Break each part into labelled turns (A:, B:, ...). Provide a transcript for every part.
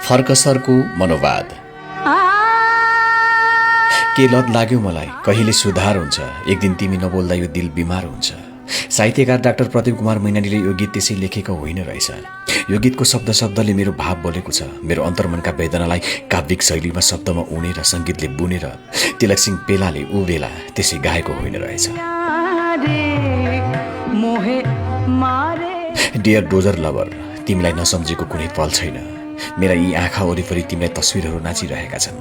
A: फर्कसरको मनोवाद। के लत लाग्यो मलाई, कहिले सुधार हुन्छ, एक दिन तिमी नबोल्दा यो दिल बिमार हुन्छ। साहित्यकार डाक्टर प्रदीप कुमार मैनालीले यो गीत त्यसै लेखेको होइन रहेछ। यो गीतको शब्द शब्दले मेरो भाव बोलेको छ। मेरो अन्तर्मनका वेदनालाई काव्यिक शैलीमा शब्दमा उनेर सङ्गीतले बुनेर तिलक सिंह पेलाले ऊ बेला त्यसै गाएको होइन रहेछ। डियर डोजर लभर, तिमीलाई नसम्झेको कुनै पल छैन। मेरा यी आँखा वरिपरि तिमीलाई तस्विरहरू नाचिरहेका छन्।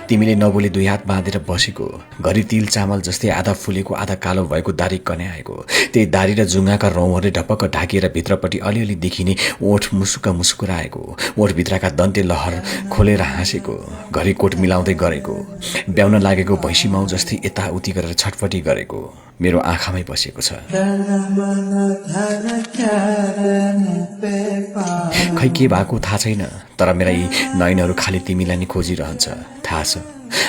A: तिमीले नबोली दुई हात बाँधेर बसेको, घरि तिल चामल जस्तै आधा फुलेको आधा कालो भएको दारी कन्याएको, त्यही दारी र जुङ्गाका रौँहरूले ढपक्क ढाकिएर भित्रपट्टि अलिअलि देखिने ओठ मुस्कुराएको, ओठभित्रका दन्ते लहर खोलेर हाँसेको, घरि कोट मिलाउँदै गरेको, ब्याउन लागेको भैँसी माउ जस्तै यताउति गरेर छटपटी गरेको मेरो आँखामै बसेको छ। खै के भएको थाहा छैन, तर मेरा यी नयनहरू खाली तिमीलाई नै खोजिरहन्छ। थाहा छ,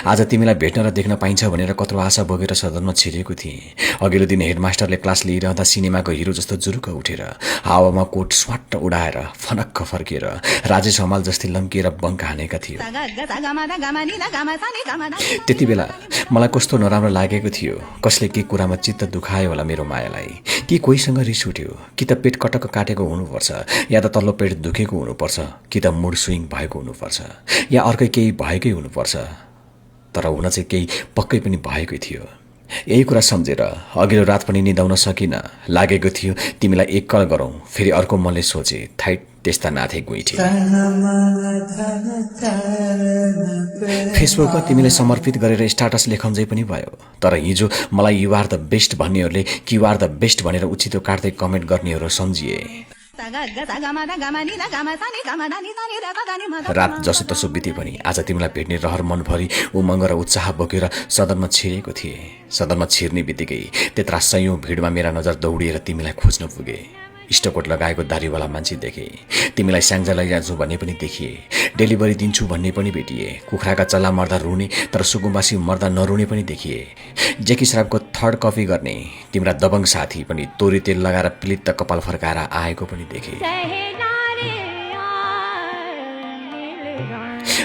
A: आज तिमीलाई भेट्न र देख्न पाइन्छ भनेर कत्रो आशा बोकेर सदनमा छिरेको थिएँ। अघिल्लो दिन हेडमास्टरले क्लास लिइरहँदा सिनेमाको हिरो जस्तो जुरुक्क उठेर हावामा कोट स्वाट्ट उडाएर फनक्क फर्किएर राजेश हमाल जस्तै लम्किएर बङ्क हानेका थियो। त्यति बेला मलाई कस्तो नराम्रो लागेको थियो। कसले के कुरामा चित्त दुखायो होला मेरो मायालाई, कि कोहीसँग रिस उठ्यो, कि त पेट कटक्क काटेको हुनुपर्छ, या त तल्लो पेट दुखेको हुनुपर्छ, कि त मुड स्विङ भएको हुनुपर्छ, या अर्कै केही भएकै हुनुपर्छ। तर हुन चाहिँ केही पक्कै पनि भएकै थियो। यही कुरा सम्झेर अघिल्लो रात पनि निदाउन सकिनँ। लागेको थियो तिमीलाई एक कल गरौँ, फेरि अर्को मनले सोचे थाइट त्यस्ता नाथे गुइठे। फेसबुकमा तिमीलाई समर्पित गरेर स्टाटस लेखाउँदै पनि भयो। तर हिजो मलाई यु आर द बेस्ट भन्नेहरूले क्यु आर द बेस्ट भनेर उचितो काट्दै कमेन्ट गर्नेहरू सम्झिए। रात जसो तसो बिते पनि आज तिमीलाई भेट्ने रहर मनभरि उमङ्ग र उत्साह बोकेर सदनमा छिरेको थिए। सदनमा छिर्ने बित्तिकै त्यत्रा सयौं भिडमा मेरा नजर दौडिएर तिमीलाई खोज्न पुगे। स्टकोट लगाएको दारीवाला मान्छे देखे, तिमीलाई स्याङ्जा लैजान्छु भन्ने पनि देखिए, डेलिभरी दिन्छु भन्ने पनि भेटिए, कुखुराका चल्ला मर्दा रुने तर सुकुम्बासी मर्दा नरुने पनि देखिए, जेकी श्रापको थर्ड कपी गर्ने तिम्रा दबङ साथी पनि तोरी तेल लगाएर पिलित्त कपाल फर्काएर आएको पनि देखे।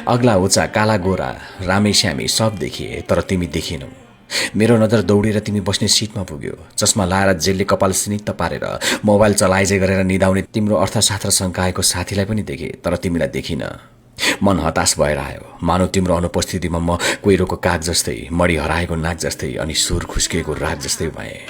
A: अग्ला उचा काला गोरा रामे श्यामी सब देखिए, तर तिमी देखिनौ। मेरो नजर दौडेर तिमी बस्ने सिटमा पुग्यो। चस्मा लाएर जेलले कपाल सिनित्त पारेर मोबाइल चलाइजे गरेर निदाउने तिम्रो अर्थशास्त्र सङ्कायको साथीलाई पनि देखे, तर तिमीलाई देखिन। मन हताश भएर आयो, मानव तिम्रो अनुपस्थितिमा म कोइरोको काग जस्तै, मडी हराएको नाक जस्तै अनि सुर खुस्किएको राग जस्तै भएँ।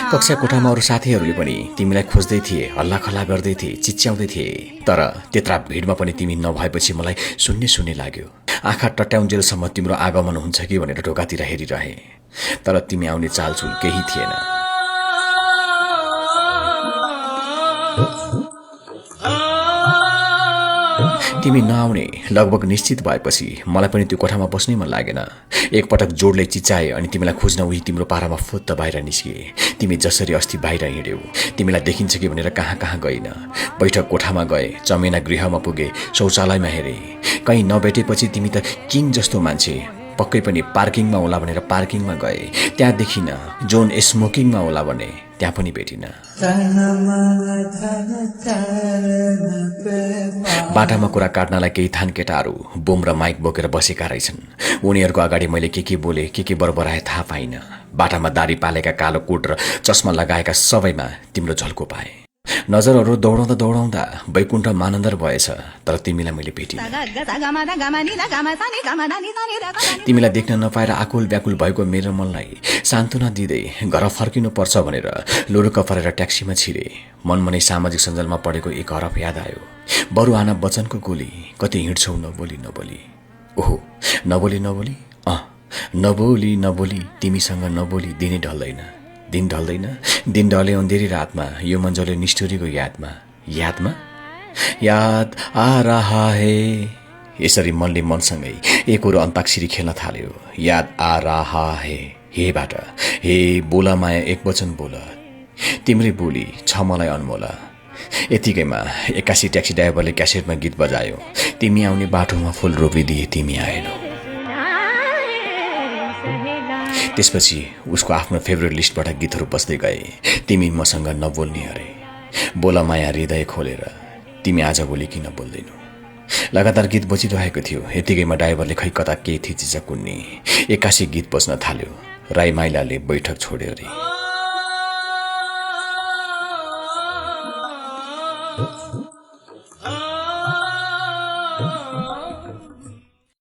A: कक्षा कोठामा अरू साथीहरूले पनि तिमीलाई खोज्दै थिए, हल्लाखल्ला गर्दै थिए, चिच्याउँदै थिए। तर त्यत्रा भिडमा पनि तिमी नभएपछि मलाई शून्य लाग्यो। आँखा टट्याउन्जेलसम्म तिम्रो आगमन हुन्छ कि भनेर ढोकातिर हेरिरहे, तर तिमी आउने चालचुल केही थिएन। तिमी नआउने लगभग निश्चित भएपछि मलाई पनि त्यो कोठामा बस्नै मन लागेन। एकपटक जोडले चिच्चाए अनि तिमीलाई खोज्न उही तिम्रो पारामा फुत्त बाहिर निस्किए। तिमी जसरी अस्ति बाहिर हिँड्यौ, तिमीलाई देखिन्छ कि भनेर कहाँ कहाँ गइन। बैठक कोठामा गए, चमेना गृहमा पुगे, शौचालयमा हेरे। कहीँ नभेटेपछि तिमी त किङ जस्तो मान्छे, पक्कै पनि पार्किङमा होला भनेर पार्किङमा गए, त्यहाँ देखिन। जोन स्मोकिङमा होला भने त्यहाँ पनि भेटिन। बाटामा कुरा काट्नलाई केही थान केटाहरू बोम र माइक बोकेर बसेका रहेछन्। उनीहरूको अगाडि मैले के बोले के बरबराए थाहा पाइन। बाटामा दारी पालेका कालो कोट र चस्मा लगाएका सबैमा तिम्रो झल्को पाए। नजरहरू दौडाउँदा दौडाउँदा वैकुण्ठ मानन्दर भएछ, तर तिमीलाई मैले भेटिन। तिमीलाई देख्न नपाएर आकुल व्याकुल भएको मेरो मनलाई सान्त्वना दिँदै घर फर्किनु पर्छ भनेर लुरुक्क परेर ट्याक्सीमा छिरे। मनमनै सामाजिक सञ्जालमा पढेको एक हरफ याद आयो। बरु आना बच्चनको गोली, कति हिँड्छौ नबोली नबोली। ओहो, नबोली नबोली, नबोली नबोली, तिमीसँग नबोली दिनै ढल्दैन। दिन ढल्दैन, दिन ढले अँधेरी रातमा, यो मन्जले निष्ठुरीको यादमा। यादमा याद आ रहा है। यसरी मनले मनसँगै एकरो अन्ताक्षरी खेल्न थाल्यो। याद आ रहा है, हेबाट हे बोला माया एक वचन बोल, तिम्रै बोली छ मलाई अनमोल। यतिकैमा एक्कासी ट्याक्सी ड्राइभरले क्यासेटमा गीत बजायो। तिमी आउने बाटोमा फुल रोपिदिए, तिमी आएनौ। त्यसपछि उसको आफ्नो फेभरेट लिस्टबाट गीतहरू बस्दै गए। तिमी मसँग नबोल्ने अरे, बोला माया हृदय खोलेर, तिमी आजभोलि किन बोल्दैनौ? लगातार गीत बजिरहेको थियो। यतिकैमा ड्राइभरले खै कता के थिचिन्छ कुन्नी एक्कासी गीत बज्न थाल्यो। राई माइलाले बैठक छोड्यो रे।